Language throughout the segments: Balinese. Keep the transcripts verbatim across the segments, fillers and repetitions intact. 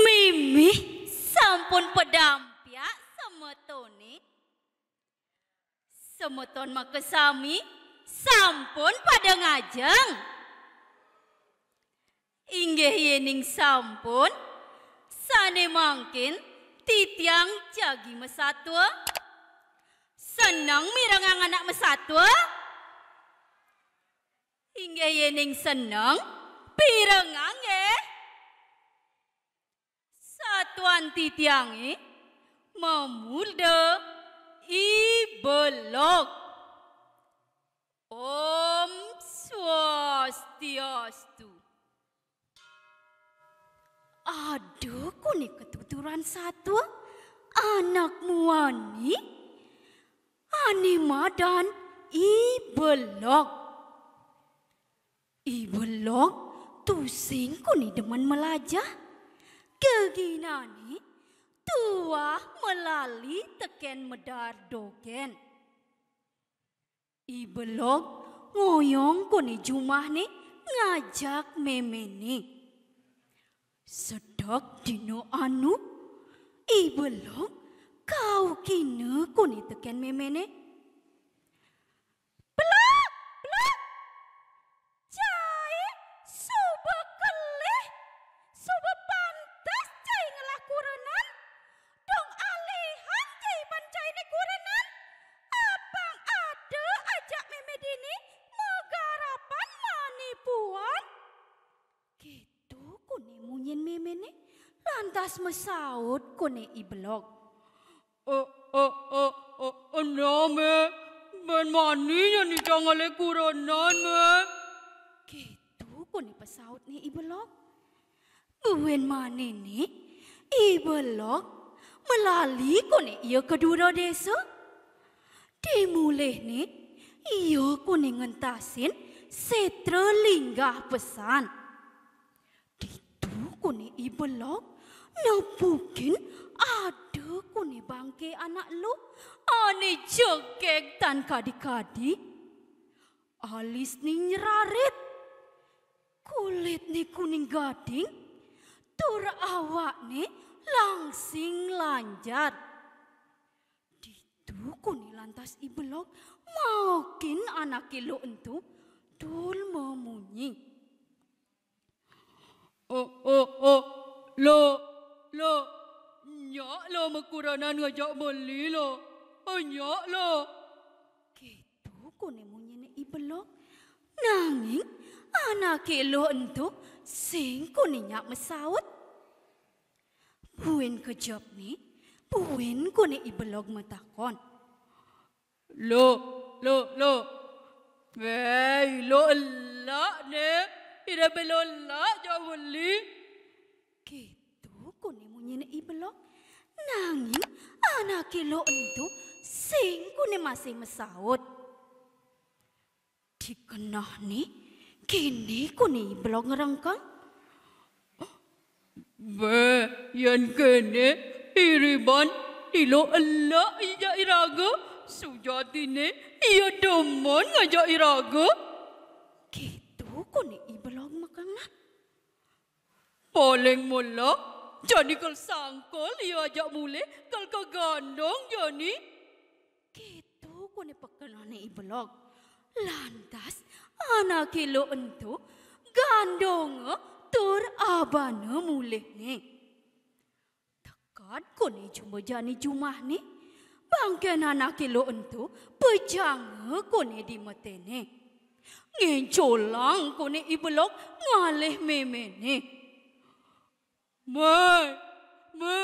Mimih sampun padampiak semetoné. Semeton makasami sampun pada ngajeng. Inggih yéning sampun, sané mangkin titiang jagi masatua. Seneng mirengang anak masatua? Inggih yéning seneng, pirengang nggih. Satuan titiangé mamurda I Belog. Om Swastiastu. Ada koné katuturan satua anak muani ané madan I Belog. I Belog tusing koné demen malajah. Geginané tuah malali tekén medar dogén. I Belog ngoyong koné jumahné ngajak méméné. Sedek dina anu, I Belog kaukina koné tekén méméné. Belog, Belog. Cai suba kelih, suba pantes cai ngelah kurenan. Dong alihan cai pan cainé kurenan. Apang ada ajak mémé dini magarapan manipuan. Kéto koné munyin méméné, lantas masaut koné I Belog. "Eh, eh, eh, eh, ena, Mé, buin mani nyen ida ngalih kurenan, Mé?" Kéto koné pasautné I Belog. Buin maniné, I Belog malali koné ia ka dura désa. Di mulihné, ia koné ngentasin sétra linggah pesan. Ditu koné I Belog nepukin ada koné bangké anak luh ané jegég tan kadi-kadi. Alisné nyrarit, kulitné kuning gading, tur awakné langsing lanjar. Ditu koné lantas I Belog maokin anaké luh ento tur mamunyi. "Oh, oh, oh, luh, luh, nyak luh makurenan ngajak meli luh. Oh, nyak luh." Kéto koné munyiné I Belog. Nanging anaké luh ento sing koné nyak masaut. Buin kejepné, buin koné I Belog matakon. "Luh, luh, luh. Wéh, luh elak né. Ida luh elak jak meli." Kéto koné munyiné I Belog. Nanging anaké luh ento sing koné masih masaut. Dikenehné, kéné koné I Belog ngrengkeng. "Béh, yén kéné, iriban I Luh elak jak iraga, sujatiné ia demen ngajak iraga." Kéto koné I Belog makeneh. "Paling mula, jani kal sangkal ia ajak mulih, kal kagandong jani." Kéto koné pakenehné I Belog. Lantas anaké luh ento gandonga tur abana mulihné. Teked koné jumah jani jumahné, bangkén anaké luh ento pejanga koné di meténé. Ngéncolang koné I Belog ngalih méméné. "Mé, Mé,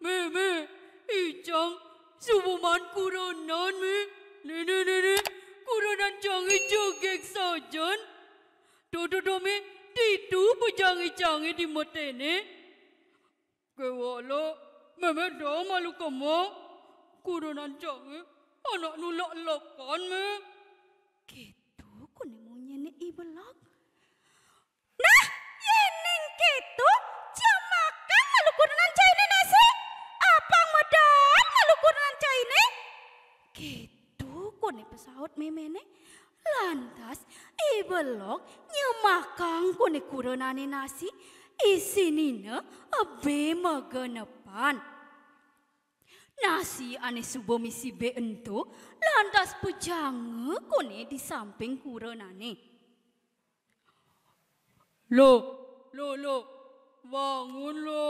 Mémé, icang suba maan kurenan, Mé. Néné, néné, kurenan cangé jegég sajan. Doh, doh, doh, Mé, ditu pejang icangé di meténé." Kéwala, mémé daa malu kema. Kurenan cangé anak nulak lekan, Mé. Kéto koné munyiné I Belog. Nah, yéning kéto, jemakan malu kurenan cainé nasi. Apang medal malu kurenan cainé. Kéto koné pasaut méméné. Lantas, I Belog nyemakang koné kurenané nasi, isinina bé magenepan. Nasi ané suba misi bé ento, lantas pejanga koné di samping kurenané. Lo, lo, lo, bangun lo.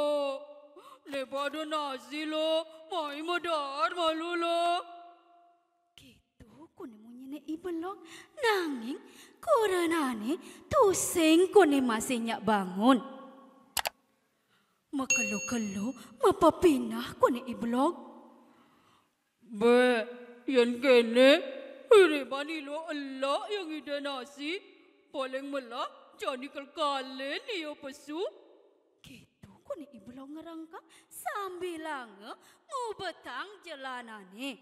Né pada nasi lo, mai madaar malu lo. Kéto koné munyiné I Belog, nanging kurenané tusing koné masih nyak bangun. Makelo-kelo, mapepinah koné I Belog. Bé, yén kéné, iriban ila ela ya ngidih nasi, paling melah jani kelkalin ia pesu. Kéto koné I Belog ngrengkang sambilanga ngubetang jelanané.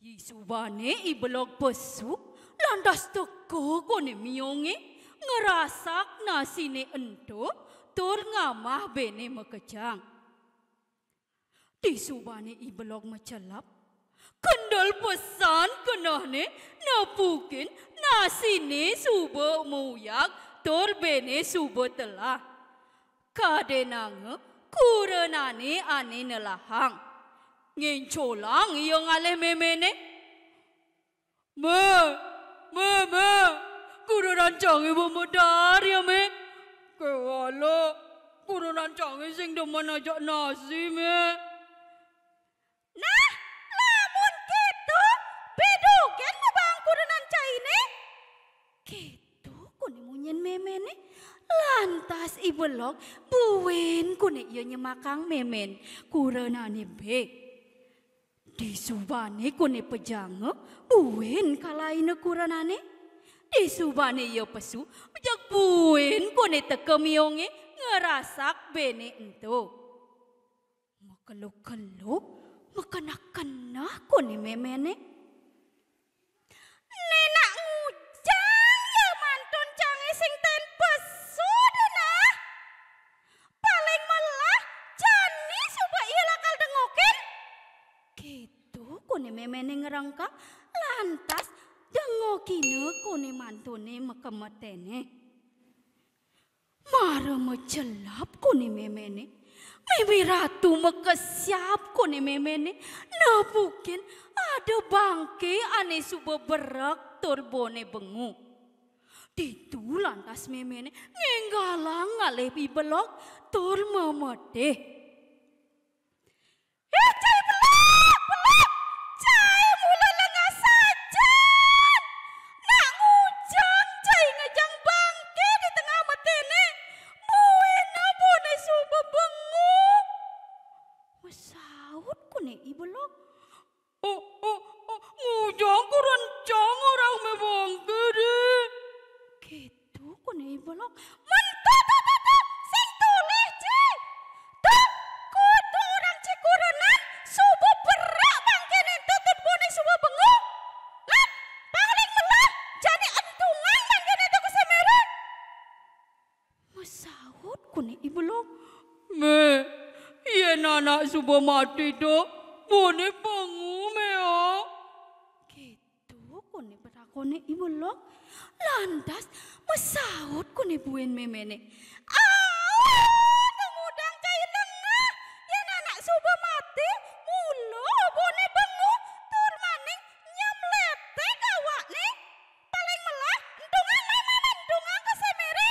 Disubané I Belog pesu, lantas teka koné miongé, ngrasak nasiné ento, tur ngamah béné makejang. Disubané I Belog macelep, kendel pesan kenehné, nepukin nasiné suba mauyag, tur béné suba telah. Kadénanga kurenané ané nelahang. Ngéncolang ia ngalih méméné. Mé, Mé, Mé, kurenan cangé ba madaar ya, Mé. Kéwala, kurenan cangé sing demen ajak nasi, Mé. Nah, lamun kéto, bé dogén ngubaang kurenan cainé. Kéto koné munyin méméné. Lantas I Belog buin koné ia nyemakang mémén kurenané bé. Disubané koné pejanga buin kalaina kurenané. Disubané ia pesu, jeg buin koné teka miongé ngrasak béné ento. Makelo-kelo, makeneh-keneh koné méméné. Né nak ngujang ya mantun cangé sing taén pesu déh nah. Paling melah jani suba ia lakar dengokin. Kéto koné méméné ngrengkang, lantas dengokina koné mantuné makemeténé. Mara macelep koné méméné. Mémé Ratu makesiab koné méméné. Nepukin ada bangké ané suba berek tur boné bengu. Ditu lantas méméné ngénggalang ngalih I Belog tur mametih. Éh, cai Belog, Belog, cai mula lengah sajan. Nak ngujang cai ngejang bangké di tengah meténé. Buina boné suba bengu. Masaut koné I Belog. Oh, oh, oh, ngujang ku rencang orang mé bangké dé. Kéto koné I Belog. Men to, to, to, to, sing tolih, Ci. To, kudu orang cikurenan, suba berek bangkéné ento tur boné suba bengu. Lan, paling melah, jani entungang bangkéné ento ka seméré. Masaut koné I Belog. Mé, yén anak suba mati to, boné bengu, Mé, ah. Kéto koné patakoné I Belog. Lantas masaut koné buin méméné. Aun, ngudang cai lengah, yén anak suba mati, mula boné bengu, tur maning nyemletik awakné. Paling melah, entungang, mai, mai, mai, entungang ka seméré.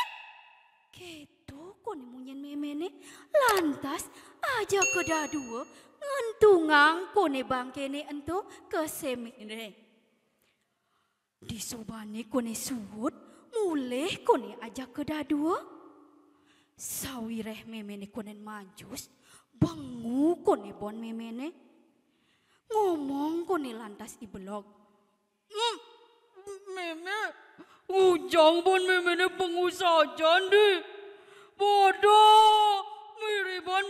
Kéto koné munyin méméné, lantas ajaka dadua ngentungang koné bangkéné ento ka seméré. Disubané koné suud, mulih koné ajaka dadua. Sawiréh méméné koné manjus, bengu koné bon méméné. Ngomong koné lantas I Belog. Hmm, mémé, ngujang bon méméné bengu sajan dé. Pada, miriban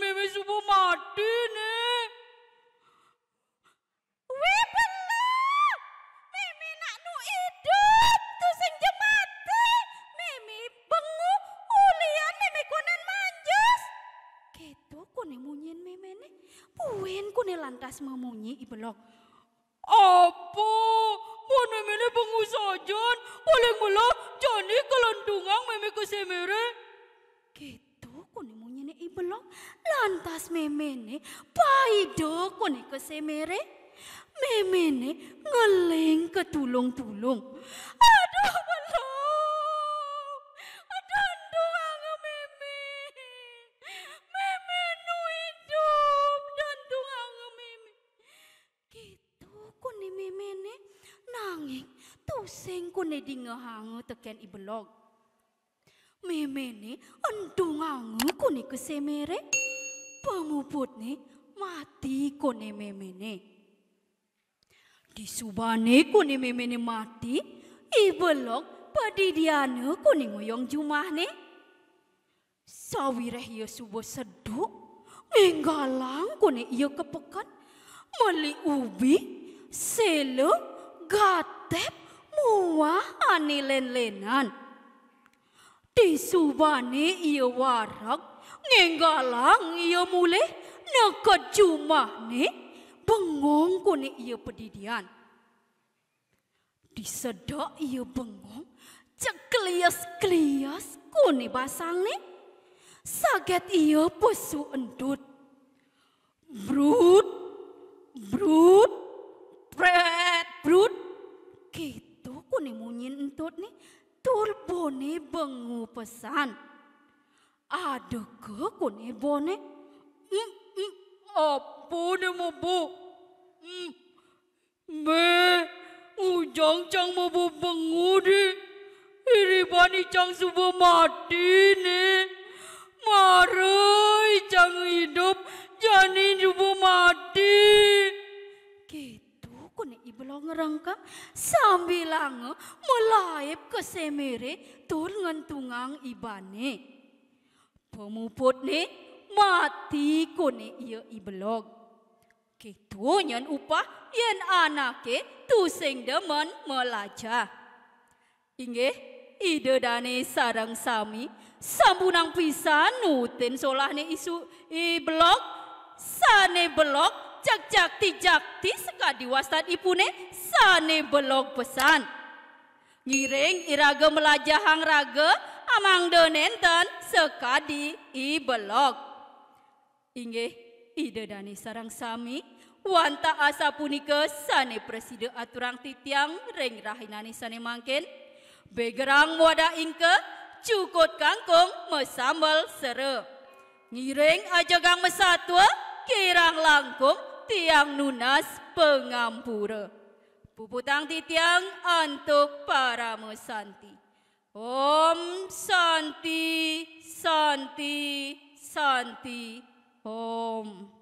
Koné munyin méméné. Buin koné lantas mamunyi I Belog. Apa? Buin méméné bengu sajan, paling mélo jani kalantungang mémé ka séméré. Kéto koné munyiné I Belog. Lantas méméné paida koné ka séméré. Méméné ngeling katulung-tulung. Aduh, Belog. Aduh, aduh, anga mémé. Mémé nu idup, dantung anga mémé. Kéto koné méméné, nanging tusing koné dingehanga tekén I Belog. Méméné entunganga koné ka séméré. Pamuputné mati koné méméné. Disubané koné méméné mati, I Belog padidiana koné ngoyong jumahné. Sawiréh ia suba seduk, ngénggalang koné ia ka peken, meli ubi, séla, gatép, muah ané lén-lénan. Disubané ia wareg, ngénggalang ia mulih, neked jumahné, bengong koné ia padidian. Disedek ia bengong, ceklias-klias koné basangné. Saget ia pesu entut. Brut, brut, prét, brut. Kéto koné munyin entutné, tur boné bengu pesan. Adaka koné boné. Em, em, apa né mabu? Em, Bé, ujang cang mabu bengu di. Iriban icang suba mati né. Mara icang idup, jani suba mati. Kéto koné I Belog ngrengkeng, sambilanga malaib ka séméré tur ngentungang ibané. Pamuputné mati koné ia I Belog. Kéto nyén upah yén anaké tusing demen malajah. Inggih, Ida dané sareng sami sampunang pisan nutin solahné I Su-, I Belog, sané belog jakjakti-jakti sakadi wastan ipuné sané belog pesan. Ngiring iraga malajahang raga mangda nénten sakadi I Belog. Inggih, Ida dané sareng sami, wantah asapunika sané prasida aturang titiang ring rahinané sané mangkin. Begerang mawadah ingka, cukut kangkung masambel sera. Ngiring ajegang masatua, kirang langkung tiang nunas pangampura. Puputang titiang antuk parama santi. Om Santi, Santi, Santi, Om.